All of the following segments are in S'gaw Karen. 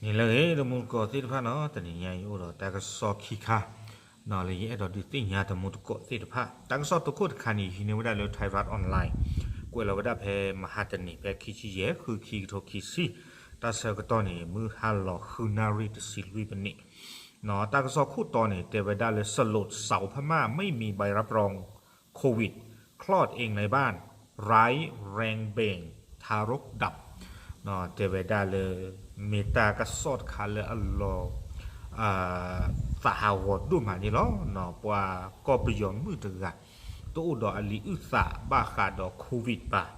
နံၤလၢအဂ့ၤ တမူတကိးသ့ၣ်တဖၣ်နီၤ, တနံၤညါအံၤအိၣ်ဒီးတၢ်ကစီၣ်ခံခါ လၢယအဲၣ်ဒိးဒုးသ့ၣ်ညါတမူတကိးသ့ၣ်တဖၣ်. တၢ်ကစီၣ်တိခိၣ်တခါန့ၣ် ဟံးန့ၢ်ဝဲဒၣ်လၢ Thairath Online, ကွဲးလီၤဝဲဒၣ်ဖဲမဟါတနံၤ ဖဲခံဆံယဲၢ် ဃု ခံကထိခံဆံ, တၢ်ဆၢကတီၢ်န့ၣ် မုၢ်ဟါလီၤဃုနၣ်ရံၣ်တဆံလွံၢ်မံးနံး. တၢ်ကစီၣ်ခိၣ်တီန့ၣ် တဲဝဲဒၣ်လၢ สลดสาวพม่าไม่มีใบรับรองโควิด คลอดเองในบ้าน ร้ายแรงเบ่งทารกดับ တဲဝဲဒၣ်လၢ မ့ၢ်တၢ်ကစီၣ်တခါလၢအလီၤ သးဟးဂီၤဒိၣ်မးန့ၣ်လီၤ. ပှၤကီၢ်ပယီၤမုၣ်တဂၤ တအိၣ်ဒီးအလံာ်အုၣ်သးဘၣ်ဃးဒီး COVID ဘၣ်.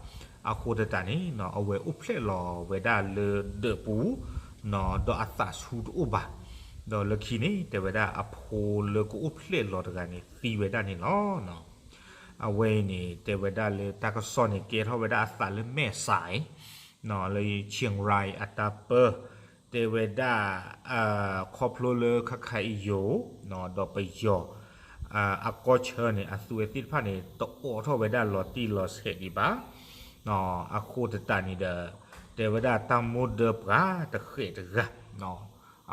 အဃိသတးန့ၣ် အဝဲအိၣ်ဖျဲၣ်လီၤဝဲဒၣ်လၢဒၢးပူၤ ဒီးအသးဆူတအိၣ်ဘၣ်. ဒီးလၢခံန့ၣ် တဲဝဲဒၣ်အဖိလၢကအိၣ်ဖျဲၣ်လီၤတဂၤန့ၣ် သံဝဲဒၣ်န့ၣ်လီၤ. အဝဲအံၤန့ၣ် တဲဝဲဒၣ်လၢတၢ်ကစီၣ်န့ၣ် ကဲထီၣ်ဝဲဒၣ်အသးလၢမဲၢ်စဲး လၢ Chiang Rai အတၢ်ပၢ တဲဝဲဒၣ် ခီဖျိလၢခဲခါအံၤယိာ် ဒီးပယီၤ အကီၢ်ဆၢန့ၣ် အသုးဝဲသ့ၣ်တဖၣ်န့ၣ် တအိးထီၣ်ဝဲဒၣ်လီၤတံၢ်လီၤဆဲးဒံးဘၣ်. အဃိသတးန့ၣ်ဒီး တဲဝဲဒၣ်တၢ်မိၣ်ဒၢပှၤတဃဲးတဂၤ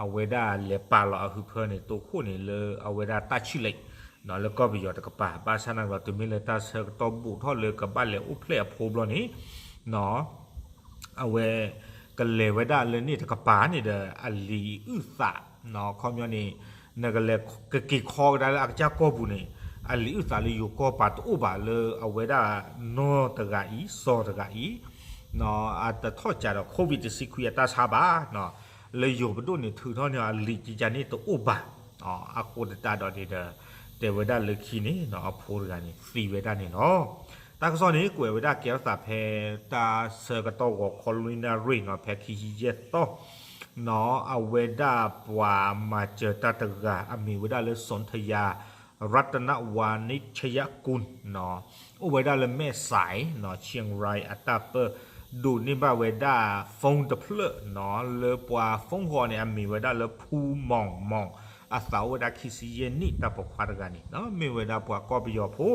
အဝဲဒၣ်လဲၤပာ်လီၤအဟၢဖၢန့ၣ် တိခိၣ်န့ၣ်လၢအဝဲဒၣ် တၢ်ဆံၣ်လဲး လၢကီၢ်ပယီၤတကပၤ ဘၣ်ဆၣ်နာ်က့ဒီး တုၤမ့ၢ်လၢတၢ်ဆၢကတီၢ်ဘူးထီၣ်လၢကဘၣ်လဲၤအိၣ်ဖျဲၣ်အဖိဘျီန့ၣ် အဝဲ ကလဲၤဝဲဒၣ်လၢန့ၣ်တကပၤန့ၣ်ဒီး အလံာ်အုၣ်သး ခီပညီန့ၣ် နကလဲၤကက့ၤခီကဒါလၢအကစၢ်ကီၢ်ပူၤန့ၣ် အလံာ်အုၣ်သးလၢယိၤကီၢ်ပၤတအိၣ်ဘၣ်လၢအဝဲဒၣ်နီၢ်တဂၤအံၤ စီၤတဂၤအံၤ အတထီၣ်ကးဒီး COVID တဆံခွံအတၢ်ဆါဘၣ်. လၢယိၤပဒိၣ်န့ၣ်ထုးထီၣ်န့ၢ်အလံာ်ကကန့ၣ်တအိၣ်ဘၣ်. အဃိသတးဒီးန့ၣ်ဒီး တဲဝဲဒၣ်လၢခံန့ၣ် အဖိတဂၤန့ၣ်သံဝဲဒၣ်န့ၣ်လီၤ. တၢ်ကစီၣ်န့ၣ် ကွဲးဝဲဒၣ်ကဲထီၣ်သးဖဲ တၢ်ဆၢကတီၢ်ဂီၤခီလွံၢ်နၣ်ရံၣ်နီၤ ဖဲခံဆံယဲၢ်သီ အဝဲဒၣ်ပှၤမၤစၢၤတၢ်တဂၤ အမံၤဝဲဒၣ်လၢ สนธยา รัตนวานิชยกุล အိၣ်ဝဲဒၣ်လၢမဲၢ်စဲး Chiang Rai အတၢ်ပၢ ဒိးန့ၢ်ဘၣ်ဝဲဒၣ် phone တဖျၢၣ်နီၤ လၢပှၤ phone ဃီန့ၣ် အမံၤဝဲဒၣ်လၢ ဖူမီၣ်မီၣ် အသးအိၣ်ဝဲဒၣ်ခံဆံယဲၢ်နံၣ် တၢ်ပိာ်ခွါတဂၤန့ၣ် မ့ၢ်ဝဲဒၣ်ပှၤကီၢ်ပယီၤဖိ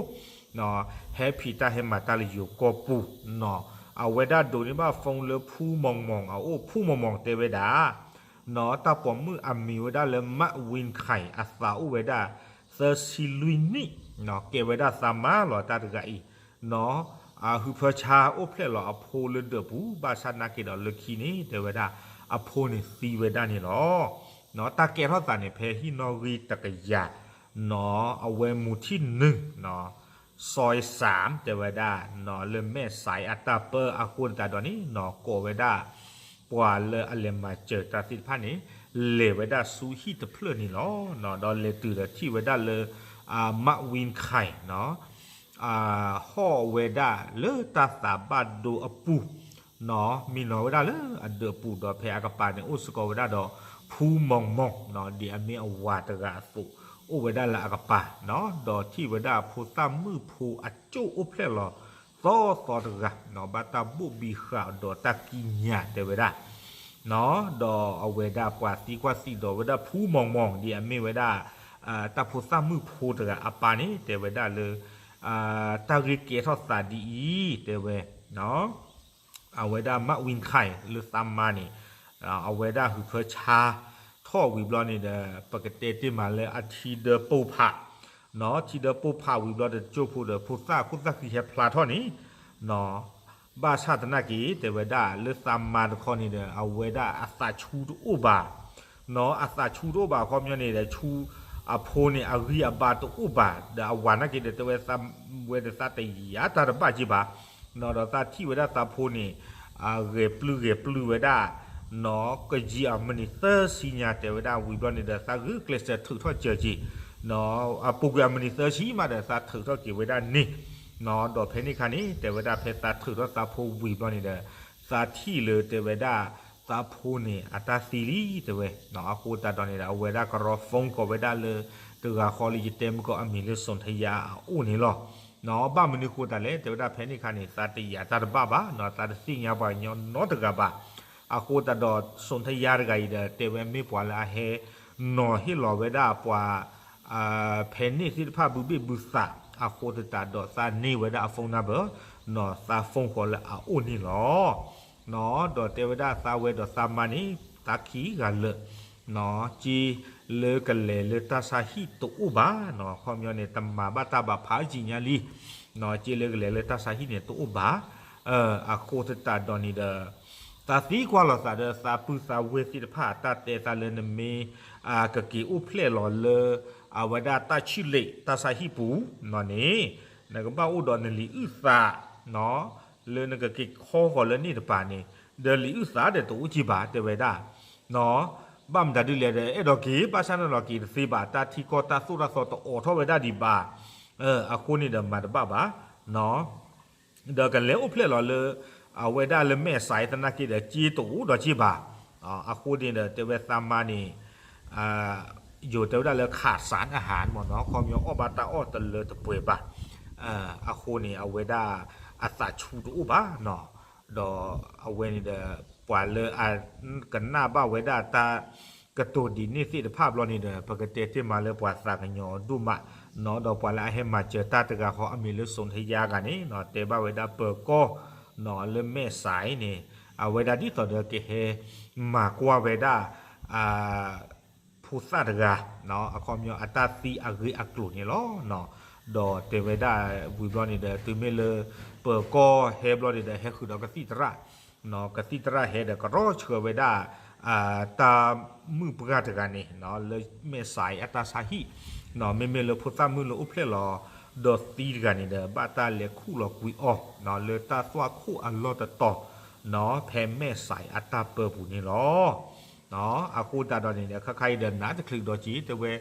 ဟဲဖံးတၢ်ဟဲမၤတၢ်လၢယိၤကီၢ်ပူၤနီၤ အဝဲဒၣ်ဒိးန့ၢ်ဘၣ် phone လၢဖူမီၣ်မီၣ်အအိၣ် ဖူမီၣ်မီၣ်တဲဝဲဒၣ် နီၤ တၢ်ပိာ်မုၣ်အမံၤဝဲဒၣ်လၢ မးဝံခၢၣ် အသးအိၣ်ဝဲဒၣ် သၢဆံလွံၢ်နံၣ်နီၤ ကဲဝဲဒၣ်သးမါလီၤတၢ်တဂၤအံၤ နီၤ အဟၢဖၢဆါအိၣ်ဖျဲၣ်လီၤအဖိလၢဒၢးပူၤ ဘၣ်ဆၣ်နာ်က့ဒီးလၢခံန့ၣ် တဲဝဲဒၣ် အဖိန့ၣ်သံဝဲဒၣ်န့ၣ်လီၤ. နီၤ တၢ်ကဲထီၣ်သးန့ၣ် ဖဲဟံၣ်နီၣ်ဂံၢ်တကယၤ နီၤ အဝဲမူထံၣ်နုၤ နီၤ စီစၢ် တဲဝဲဒၣ် နီၤ လၢမဲၢ်စဲးအတၢ်ပၢအဃိသတးဒီးန့ၣ် နီၤ ကိးဝဲဒၣ် ပှၤလၢအလဲၤမၤစၢၤတၢ်သ့ၣ်တဖၣ်န့ၣ် လဲၤဝဲဒၣ်ဆူဟံၣ်တဖျၢၣ်န့ၣ်လီၤ. ဒီးလဲၤတုၤဒီးထံၣ်ဝဲဒၣ်လၢ မးဝံခၢၣ် နီၤ ဟီၣ်ဝဲဒၣ်လၢတၢ်သးဘၣ်ဒိအပူၤ နီၤ မံနီၤဝဲဒၣ်လၢအဒၢးပူၤဒီးဖဲအကပၤန့ၣ် အိၣ်စ့ၢ်ကီးဝဲဒၣ်ဒီး ဖူမီၣ်မီၣ် နီၤ ဒ်အမ့ၢ်အဝၤတဂၤအသိး အိၣ်ဝဲဒၣ်လၢအကပၤ နီၤ ဒီးထံၣ်ဝဲဒၣ်ဖိသၣ်မုၣ်ဖိအကၠိၣ်အိၣ်ဖျဲၣ်လီၤသီသီတဂၤ နီၤ ဘၣ်တၢ်ဘိၣ်ဘံဃာ်ဒီးတၢ်ကံးညာ်တဲဝဲဒၣ် နီၤ ဒီးအဝဲဒၣ်ပှၤသံကွၢ်သံဒိးဝဲဒၣ်ဖူမီၣ်မီၣ် ဒ်အမ့ၢ်ဝဲဒၣ် တၢ်ဖိသၣ်မုၣ်ဖိတဂၤအပၢ်န့ၣ် တဲဝဲဒၣ်လၢ တၢ်ဂ့ၢ်ကဲထီၣ်သးဒ်အံၤ တဲဝဲ အဝဲဒၣ်မးဝံခၢၣ်လၢသးမါန့ၣ် အဝဲဒၣ်ဟၢဖၢဆါထီၣ်ဝံၤဘျီန့ၣ်ဒီး ပကတဲတ့ၢ်မးလၢအထံဒၢပိၢ်ဖး နီၤ ထံဒၢပိၢ်ဖးဝံၤဘျီဒီး တကၠိၢ်ဖိဒီး ဖိသၣ်ခိၣ်သၣ်ဃံဟဲဖျါထီၣ်န့ၣ် နီၤ ဘၣ်ဆၣ်သနာ်က့ တဲဝဲဒၣ်လၢသးမါတခီန့ၣ်ဒီး အဝဲဒၣ်အသးဆူတအိၣ်ဘၣ် နီၤ အသးဆူတအိၣ်ဘၣ်အခီပညီန့ၣ်ဒီး ဆူအဖိန့ၣ် အဂံၢ်အဘါတအိၣ်ဘၣ် ဒီးအဝၤနာ်က့ဒီး တဲဝဲသးဝဲဒီးသးတယာ်တၢ်တဘၣ်က့ဘၣ် နီၤ ဒီးသးထံၣ်ဝဲဒၣ်သးဖိန့ၣ် ဂဲၤပျုၢ်ဂဲၤပျုၢ်ဝဲဒၣ် နီၤ ကယံာ်အမံးနံးသၢဆံညါ တဲဝဲဒၣ်ဝံၤဘျီန့ၣ်ဒီး သးဂုာ်ကျဲးစၢးထုးထီၣ်စၢၤက့ၤ နီၤ အပူၤကွံာ်အမံးနံးသၢဆံမးဒီး သးထုးထီၣ်က့ၤဝဲဒၣ်န့ၣ် နီၤ ဒီးဖဲန့ၣ်ခါန့ၣ် တဲဝဲဒၣ်ဖဲသးထုးထီၣ်သးဖိဝံၤဘျီန့ၣ်ဒီး သးထံၣ်လၢတဲဝဲဒၣ် သးဖိန့ၣ် အတၢ်သံလံ တဲဝဲ နီၤ အဃိသတးဒီးန့ၣ်ဒီး အဝဲဒၣ်ကရီ phone ကိးဝဲဒၣ်လၢ တဂၤဃီလၢယတဲမုၢ်ကီးအမံၤလၢ စိၣ်ထယါ အအိၣ်န့ၣ်လီၤ နီၤ ဘၣ်မနုၤဃိသတးလဲၣ် တဲဝဲဒၣ်ဖဲန့ၣ်ခါန့ၣ် သးတယာ်တၢ်တဘၣ်ဘၣ် နီၤ သးတသ့ၣ်ညါပှၤကညီနီတဂၤဘၣ် အဃိသတးဒီး စိၣ်ထယါတဂၤအံၤဒီး တဲဝဲမ့ၢ်ပှၤလၢအဟဲ နီၤဟ့ၣ်လီၤဝဲဒၣ်ပှၤ ဖဲန့ၣ်သ့ၣ်တဖၣ်ဘုဘ့ၣ်ဘုသး အဃိသတးဒီးသးန့ၢ်ဝဲဒၣ်အ phone number နီၤ သး phone ဃီလၢအအိၣ်န့ၣ်လီၤ နီၤ ဒီးတဲဝဲဒၣ်သးဝဲဒီးသးမါန့ၣ် ကဲထီၣ်သးခံဂၤလၢာ်, က့လၢကလဲၤလၢတၢ်ဆါဟံၣ်တအိၣ်ဘၣ်, ခီပညီန့ၣ် တမၤဘၣ်တၢ်ဘၣ်ဖးအုၣ်ကံညါလံ, က့လၢကလဲၤလၢတၢ်ဆါဟံၣ်န့ၣ်တအိၣ်ဘၣ်. အဃိသတးဒီးန့ၣ်ဒီး သးသံကွၢ်လိာ်သးဒီးသးပုၢ်သးဝဲၢ်သ့ၣ်တဖၣ် တၢ်တဲသးလၢနမ့ၢ် ကက့ၤအိၣ်ဖျဲၣ်လီၤလၢ အဝဲဒၣ်တၢ်ဆံၣ်လ့းတၢ်ဆါဟံၣ်ပူၤန့ၣ်, နကဘၣ်အိၣ်ဒီးနလံာ်အုၣ်သး လၢနကက့ၤခီဃီၤလၢန့ၣ်တပၤန့ၣ်, ဒီးလံာ်အုၣ်သးဒီးတအိၣ်က့ဘၣ် တဲဝဲဒၣ်, ဘၣ်မတၤဒ်လဲၣ်ဒီး အဲၣ်ဒိးက့ၤ ဘၣ်ဆၣ်န့ၣ်လီၤက့ၤတသ့ဘၣ်, တၢ်ထံကီၢ်တၢ်သိၣ်တၢ်သီတအိးထီၣ်ဝဲဒၣ်ဒံးဘၣ်, အဃိန့ၣ်ဒီးမၤတဘၣ်ဘၣ် ဒီးကလဲၤအိၣ်ဖျဲၣ်လီၤလၢ အဝဲဒၣ်လၢမဲၢ်စဲးသနာ်က့ဒီး က့တအိၣ်ဒီးက့ဘၣ်. အဃိန့ၣ်ဒီး တဲဝဲသးမါန့ၣ် ယိၤတဲဝဲဒၣ်လၢခးစၢ်အဟၣ်မ့ၢ်နီၤ, ခီပညီအီၣ်ဘၣ်တၢ်အီၣ်တလၢတပှဲၤဘၣ်. အဃိန့ၣ် အဝဲဒၣ်အသးဆူၣ်တအိၣ်ဘၣ်နီၤ. ဒီးအဝဲန့ၣ်ဒီး ပှၤလၢအကနၣ်ဘၣ်ဝဲဒၣ်တၢ်ကတိၤဒ်န့ၣ်သ့ၣ်တဖၣ်ဘျီန့ၣ်ဒီး ပကတဲတ့ၢ်မးလၢပှၤသးကညီၤဒိၣ်မးနီၤ, ဒီးပှၤလၢအဟဲမၤစၢၤတၢ်တဂၤဃီအမံၤလၢ စိၣ်ထယါ ဂၤန့ၣ်နီၤ, တဲဘၣ်ဝဲဒၣ်ပၢၤကီၢ်နီၤ လၢမဲၢ်စဲးန့ၣ် အဝဲဒၣ်ဒ်သိးဒီးကဟဲမၤကွၢ်ဝဲဒၣ် ဖိသၣ်တဂၤ အခီပညီအတၢ်သံအဂ့ၢ်အကျိၤန့ၣ်လီၤ. ဒီးတဲဝဲဒၣ်ဝံၤဘျီန့ၣ်ဒီး တုၤမ့ၢ်လၢပၢၤကီၢ်ဟဲဘျီန့ၣ်ဒီး ဟဲဃုာ်ဒီးကသံၣ်သရၣ်, ကသံၣ်သရၣ်ဟဲဒီးကရီဆှၢဝဲဒၣ် တၢ်မုၣ်ပှၢ်တဂၤန့ၣ် လၢမဲၢ်စဲးအတၢ်ဆါဟံၣ်, မ့မ့ၢ်လၢဖိသၣ်မုၣ်လၢအိၣ်ဖျဲၣ်လီၤဒီးသံတဂၤန့ၣ်ဒီး ဘၣ်တၢ်လဲၤခူၣ်လီၤကွံာ်အီၤ လၢတၢ်သွၣ်ခိၣ်အလီၢ်တတီၤ ဖဲမဲၢ်စဲးအတၢ်ပၢပူၤန့ၣ်လီၤ. အဃိသတးဒီးန့ၣ်ဒီး ခါခါအံၤဒီးနးတချုးဒီးက့ၤ တဲဝဲ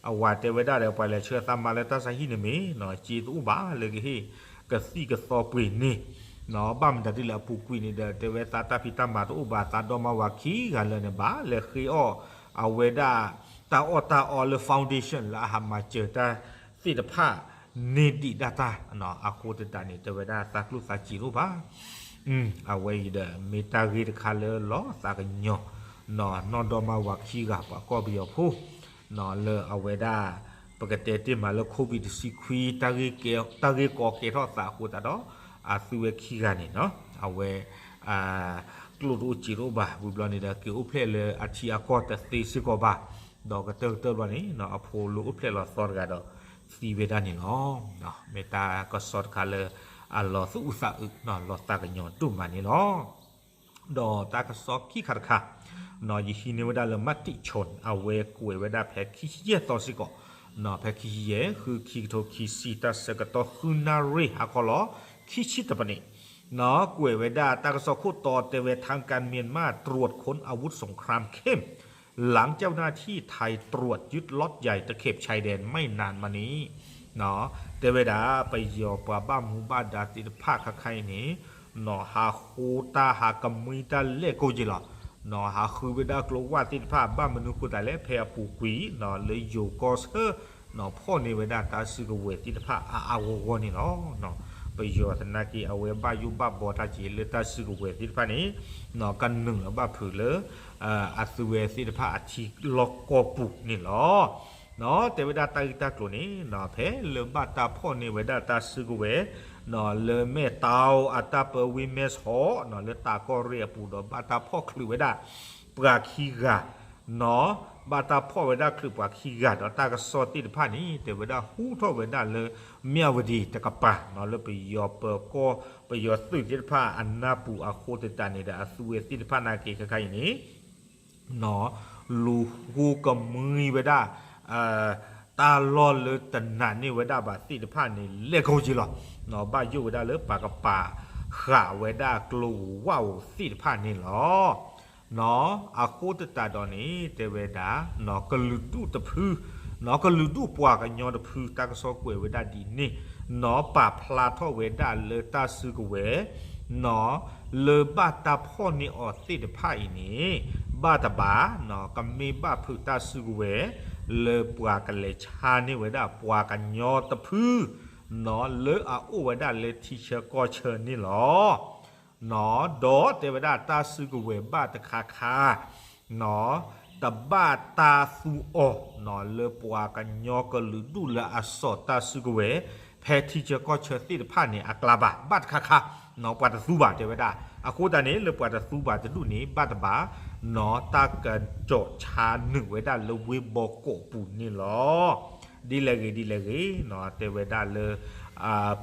အဝၤတဲဝဲဒၣ်ဒီး ပှၤလဲၤဆှၢသးမါလၢတၢ်ဆါဟံၣ်န့ၣ်မ့ၢ်နီၤ က့တအိၣ်ဘၣ်လၢကဟ့ၣ်ကသံၣ်ကသီပှ့ၤန့ၣ်, ဘၣ်မတၤဒ်လဲၣ်အပူၤကွံာ်န့ၣ်ဒီး တဲဝဲသးတၢ်ဖံးတၢ်မၤတအိၣ်ဘၣ် သးဒီမါဝၤခံဂၤလၢာ်န့ၣ် ဘၣ်လဲၤဃ့အီၣ်အဝဲဒၣ် တၢ်အီၣ်တၢ်အီလၢ foundation လၢအဟးမၤစၢၤတၢ်သ့ၣ်တဖၣ်န့ၣ်ဒံးဒၣ်တၢ်, အဃိသတးန့ၣ် တဲဝဲဒၣ်သးကျိၣ်သးစ့တအိၣ်ဘၣ်. အဝဲအံၤဒီး မ့ၢ်တၢ်ဂ့ၢ်တခါလၢလီၤသးကညီၤ နီၢ်ဒီမါဝၤခံဂၤ ပှၤကီၢ်ပယီၤဖိ လၢအဝဲဒၣ် ပကတဲတ့ၢ်မးလၢ COVID တဆံခွံ တၢ်ဂ့ၢ်ကီကဲထီၣ်သးအဃိသတးဒီး အသုဝဲခံဂၤန့ၣ်နီၤ အဝဲ ကျိၣ်တအိၣ်စ့တအိၣ်ဘၣ် ဝံၤဘျီန့ၣ်ဒီး က့ၤအိၣ်ဖျဲၣ်လၢအထံအကီၢ်တသ့စ့ၢ်ကီးဘၣ်, ဒီးကတၢၢ်ကတၢၢ်ဘျီန့ၣ် အဖိလၢအိၣ်ဖျဲၣ်လီၤသီတဂၤဒီး သံဝဲဒၣ်န့ၣ်လီၤ. မ့ၢ်တၢ်ကစီၣ်တခါလၢ အလီၤသူၣ်အုးသးအုး လီၤသးကညီၤဒိၣ်မးန့ၣ်လီၤ. ဒီးတၢ်ကစီၣ်ခံခါတခါ ယဟံးန့ၢ်ဝဲဒၣ်လၢ Matichon အဝဲကွဲးဝဲဒၣ်ဖဲခံဆံယဲၢ်သီစ့ၢ်ကီး, ဖဲခံဆံယဲၢ် ဃု ခံကထိခံဆံ တၢ်ဆၢကတီၢ် ဃုနၣ်ရံၣ်ဟါခီလီၤ ခံဆံတပနံး, ကွဲးဝဲဒၣ်တၢ်ကစီၣ်ခိၣ်တီတဲဝဲ ทางการเมียนมาตรวจค้นอาวุธสงครามเข้ม หลังเจ้าหน้าที่ไทยตรวจยึดล็อตใหญ่ตะเข็บชายแดนไม่นานมานี้ တဲဝဲဒၣ် ပယီၤပှၤဘၣ်မူဘၣ်ဒါသ့ၣ်တဖၣ်ခါခါအံၤန့ၣ် ဟးဃိတၢ်ဟးကမှံတၢ်လဲၣ်ကိးက့ၤလီၤ. ဟးဃုဝဲဒၣ်ကျိဝၣ်သ့ၣ်တဖၣ် ဘၣ်မနုၤဃိသတးလဲၣ် ဖဲအပူၤကွံာ် လၢယိၤကီၢ်ဆၢ ဖီၣ်န့ၢ်ဝဲဒၣ်တၢ်စုကဝဲၤသ့ၣ်တဖၣ်အါအါဂီၢ်ဂီၢ်န့ၣ်လီၤ. ပယီၤသနာ်က့ အဝဲဘၣ်ယိၣ်ဘၣ်ဘီတၢ်က့ၤလၢတၢ်စုကဝဲၤသ့ၣ်တဖၣ်န့ၣ် ကနုာ်လီၤဘၣ်ဖုးလၢ အသုဝဲသ့ၣ်တဖၣ်အထံလီၢ်ကီၢ်ပူၤန့ၣ်လီၤ. တဲဝဲဒၣ်တၢ်ဂ့ၢ်တၢ်ကျိၤန့ၣ် ဖဲလၢဘၣ်တၢ်ဖီၣ်န့ၢ်ဝဲဒၣ်တၢ်စုကဝဲၤ လၢမဲၢ်တၢ်အတၢ်ပၢဝ့ၢ်မဲၢ်ဆီး လၢတၢ်ကီၢ်ရ့ၣ်အပူၤဒီး ဘၣ်တၢ်ဖီၣ်ချုးဝဲဒၣ် ပှၤခံဂၤ ဘၣ်တၢ်ဖီၣ်ဝဲဒၣ်ချုးပှၤခံဂၤဒီးတၢ်ကစီၣ်သ့ၣ်တဖၣ်န့ၣ် တဲဝဲဒၣ်ဟူထီၣ်ဝဲဒၣ်လၢ မၠၣ်ဝတံၤတကပၤ လၢပယီၤပၢၤကီၢ် ပယီၤသုးသ့ၣ်တဖၣ်အနၢ်ပူၤအဃိသတးန့ၣ်ဒီး အသုဝဲသ့ၣ်တဖၣ်နာ်က့ၤခဲခါအံၤန့ၣ် လူၤဃိကမှံဝဲဒၣ် တၢ်လီၢ်လၢတနာ်န့ၢ်ဝဲဒၣ်ဘၣ်သ့ၣ်တဖၣ်န့ၣ် လဲၤကိးက့ၤလီၤ. ဘၣ်ယိၣ်ဝဲဒၣ်လၢပှၤကပာ်ဃာ်ဝဲဒၣ်ကျိဧိၤဝၣ်ဧိၤသ့ၣ်တဖၣ်န့ၣ်လီၤ. အဃိသတးဒီးန့ၣ် တဲဝဲဒၣ် ကလုာ်ဒူၣ်တဖု ကလုာ်ဒူၣ်ပှၤကညီတဖု တၢ်ကစီၣ်ကွဲးဝဲဒၣ်ဒ်န့ၣ် ပာ်ဖျါထီၣ်ဝဲဒၣ်လၢတၢ်စုကဝဲၤ လၢဘၣ်တၢ်ဖီၣ်န့ၢ်အီၤသ့ၣ်တဖၣ်အံၤန့ၣ် ဘၣ်တဘၣ် ကမ့ၢ်ဘၣ်ဖုးတၢ်စုကဝဲၤ လၢပှၤကလဲၤဆါန့ၢ်ဝဲဒၣ်ပှၤကညီတဖု လၢအအိၣ်ဝဲဒၣ်လၢထံဆၢကီၢ်ဆၢန့ၣ်လီၤ. ဒီးတဲဝဲဒၣ်တၢ်စုကဝဲၤဘၣ်တခါခါ တဘၣ်တၢ်သူအီၤ လၢပှၤကညီကလုာ်ဒူၣ်လၢအစိာ်တၢ်စုကဝဲၤ ဖဲထံဆၢကီၢ်ဆၢသ့ၣ်တဖၣ်န့ၣ် အကျါဘၣ် ဘၣ်တခါခါ ပှၤတသူဘၣ်တဲဝဲဒၣ်. အဃိသတးန့ၣ် လၢပှၤတသူဘၣ်တဒူၣ်န့ၣ် ဘၣ်တဘၣ် နီၢ် တၢ်ကစီၣ်ဆါနုာ်ဝဲဒၣ်လၢဝ့ၢ်ဘီကီးပူၤန့ၣ်လီၤ. ဒ်လဲၣ်ဂ့ၤဒ်လဲၣ်ဂ့ၤနီၢ် တဲဝဲဒၣ်လၢ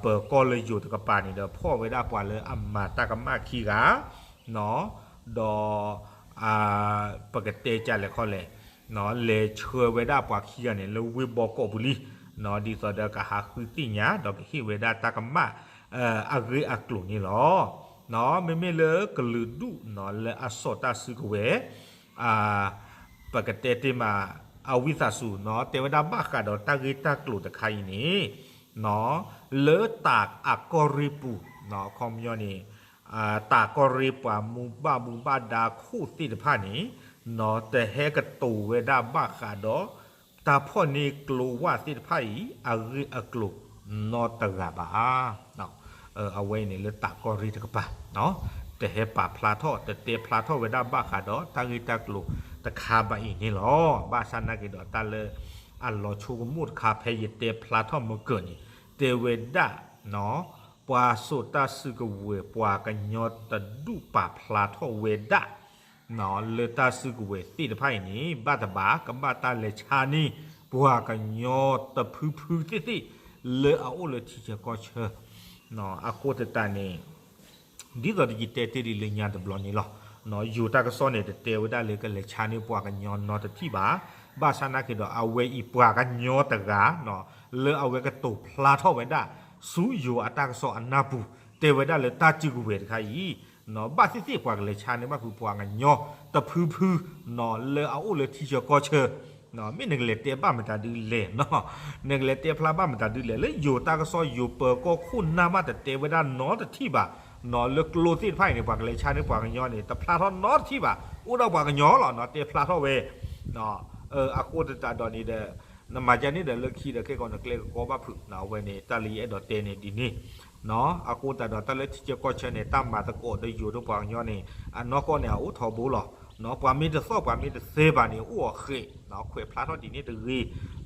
ပၢၤကီၢ်လၢယိၤတကပၤန့ၣ်ဒီး ဖီၣ်ဝဲဒၣ်ပှၤလၢအမၤတၢ်ကမၣ်ခံဂၤ ဒီး ပကတဲကလဲၣ်ခီလဲၣ် လဲၤဆှၢဝဲဒၣ်ပှၤခံဂၤန့ၣ် လၢဝ့ၢ်ဘီကီးပူၤလံ, ဒ်သိးဒီးကဟးဃုသ့ၣ်ညါ ဒီးကဟ့ၣ်ဝဲဒၣ်တၢ်ကမၣ် အဂ့ၢ်အကျိၤန့ၣ်လီၤ. မ့မ့ၢ်လၢကလုာ်ဒူၣ်လၢအစိာ်တၢ်စုကဝဲၤ ပကတဲတ့ၢ်မး အဝံသးစူၤ တဲဝဲဒၣ်ဘၣ်ဃးဒီးတၢ်ဂ့ၢ်တၢ်ကျိၤတခါအံၤန့ၣ် လၢတၢ်အကီၢ်ရ့ၣ်ပူၤ အခီပညီန့ၣ် တၢ်ကီၢ်ရ့ၣ်ပှၤမူဘၣ်မူဘၣ်ဒါခိၣ်သ့ၣ်တဖၣ်န့ၣ် တဟဲကတိၤဝဲဒၣ်ဘၣ်ဃးဒီး တၢ်ဖီၣ်န့ၢ်ကျိဝၣ်သ့ၣ်တဖၣ်အံၤ အဂ့ၢ်အကျိၤနီတဂၤဘၣ်. အဝဲအံၤန့ၣ်လၢတၢ်ကီၢ်ရ့ၣ်တကပၤ တဟဲပာ်ဖျါထီၣ် တတဲဖျါထီၣ်ဝဲဒၣ်ဘၣ်ဃးဒီးတၢ်ဂ့ၢ်တၢ်ကျိၤတခါဘၣ်အံၤန့ၣ်လီၤ. ဘၣ်ဆၣ်နာ်က့ၤဒီးတၢ်လၢ အလီၤဆိကမိၣ်တခါ ဖဲယတဲဖျါထီၣ်မုၢ်ကၢၢ်န့ၣ် တဲဝဲဒၣ် ပှၤစိာ်တၢ်စုကဝဲၤ ပှၤကညီတဒူၣ်ပာ်ဖျါထီၣ်ဝဲဒၣ် လၢတၢ်စုကဝဲၤသ့ၣ်တဖၣ်အံၤန့ၣ် ဘၣ်တဘၣ် ကဘၣ်တၢ်လဲၤဆါန့ၢ် ပှၤကညီတဖုဖုသ့ၣ်သ့ၣ် လၢအအိၣ်လၢထံဆၢကီၢ်ဆၢ အဃိသတးန့ၣ် ဒ်သိးယတဲတ့ၢ်ဒံးလၢညါတဘျီန့ၣ်လီၤ. ယိၤတၢ်ကစီၣ်န့ၣ် တတဲဝဲဒၣ်လၢကလဲၤဆါန့ၢ်ပှၤကညီနီတထံၣ်ဘၣ်. ဘၣ်ဆၣ်နာ်က့ၤဒီး အဝဲအံၤပှၤကညီတဂၤ လၢအဝဲကတိၤဖျါထီၣ်ဝဲဒၣ် ဆူယိၤအတၢ်ကစီၣ်အနၢ်ပူၤ တဲဝဲဒၣ်လၢတၢ်စုကဝဲၤတခါအံၤ ဘၣ်သ့ၣ်သ့ၣ်ပှၤကလဲၤဆါန့ၢ်ဘၣ်ဖုပှၤကညီတဖုဖု လၢအအိၣ်လၢထံဆၢကီၢ်ဆၢ မ့ၢ်နကလဲၤတဲဘၣ်မတၤဒုလဲၣ်နီၢ်, နကလဲၤတဲဖျါဘၣ်မတၤဒုလဲၣ် လၢယိၤတၢ်ကစီၣ် ယိၤပၢၤကီၢ်ခိၣ်နၢ်မးတတဲဝဲဒၣ်နီတထံၣ်ဘၣ်, လၢကျိသ့ၣ်တဖၣ်အံၤန့ၣ် ပှၤကလဲၤဆါန့ၢ်ပှၤကညီန့ၣ် တဖျါထီၣ်နီတထံၣ်ဘၣ်, အိၣ်ဒၣ်ပှၤကညီလီၤ တဲဖျါထီၣ်ဝဲ အဃိသတးဒီးန့ၣ်ဒီး နမၤဒ်န့ၣ်ဒီးလၢခံဒီးခဲကီးနကျဲကကီဘၣ်ဖုး အဝဲန့ၣ် တၢ်လၢယအဲၣ်ဒိးတဲန့ၣ်ဒ်န့ၣ် အဃိသတးဒီးတၢ်လၢထံဆၢကီၢ်ဆၢန့ၣ် တၢ်မၤသကိးဒီးယိၤဒီးပှၤကညီန့ၣ် အနီၢ်ကီၢ်န့ၣ် အအိၣ်ထီဘိလီၤ. ပှၤမ့ၢ်တသီၣ်ပှၤမ့ၢ်တသဲဘၣ်န့ၣ် အိၣ်အီၤဃဲး ခွဲးဖျါထီၣ်ဒ်န့ၣ်တဂ့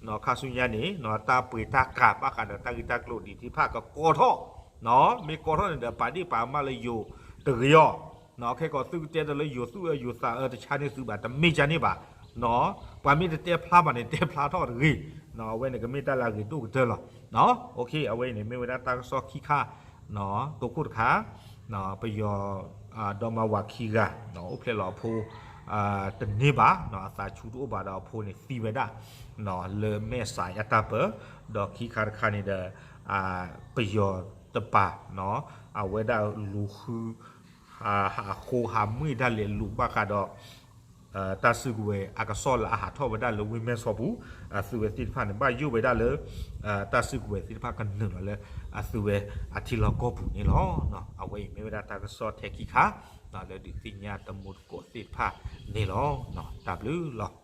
ၤ. ခါဆူညါန့ၣ် တၢ်ပှ့ၤတၢ်ကၤဘၣ်ဃးဒီးတၢ်ဂ့ၢ်တၢ်ကျိၤဒ်တဖၣ်ကကီထီၣ်, မ့ၢ်ကီထီၣ်န့ၣ်ဒီး ပာ်ဒ့ၣ်ပာ်ကမၣ်လၢယိၤတဂ့ၤအီၤ, ခဲကီးသုကတဲတၢ်လၢယိၤသူၣ်အၢယိၤသးအၢတဆါန့ၢ်သုဘၣ် တမ့ၢ်ဒ်န့ၣ်ဘၣ်. ပှၤမ့ၢ်တတဲဖျါဘၣ်န့ၣ် တဲဖျါထီၣ်တဂ့ၤ. အဝဲန့ၣ်ကမ့ၢ်တၢ်လၢအဂ့ၤဒိၣ်ကတၢၢ်လီၤ. အဝဲအံၤန့ၣ် မ့ၢ်ဝဲဒၣ်တၢ်ကစီၣ်ခံခါ တိခိၣ်တခါ ပယီၤ ဒီမါဝၤခံဂၤ အိၣ်ဖျဲၣ်လီၤအဖိ တန့ၢ်ဘၣ် အသးဆူၣ်တအိၣ်ဘၣ်ဒီးအဖိန့ၣ်သံဝဲဒၣ် လၢမဲာ်ဆှးအတၢ်ပၢ ဒီးခံခါတခါန့ၣ်ဒီး ပယီၤတပၤ အဝဲဒၣ်လူၤဃု ဟးဃိဟးမှံၣ်ဒၣ်လဲာ်လူၤဘၣ်ဃးဒီး တၢ်စုကဝဲၤအကစီၣ်လၢအဟးထီၣ်ဝဲဒၣ်လၢဝ့ၢ်မဲၢ်ဆီးပူၤ အသုးဝဲသ့ၣ်တဖၣ်န့ၣ် ဘၣ်ယိၣ်ဝဲဒၣ်လၢ တၢ်စုကဝဲၤသ့ၣ်တဖၣ်ကနုာ်လီၤလၢ အသုးဝဲအထံလီၢ်ကီၢ်ပူၤန့ၣ်လီၤ. အဝဲအံၤမ့ၢ်ဝဲဒၣ်တၢ်ကစီၣ်ထဲခံခါ လၢဒုးသ့ၣ်ညါတမူတကိးသ့ၣ်တဖၣ်န့ၣ်လီၤ. တၢ်ဘျုးလီၤ.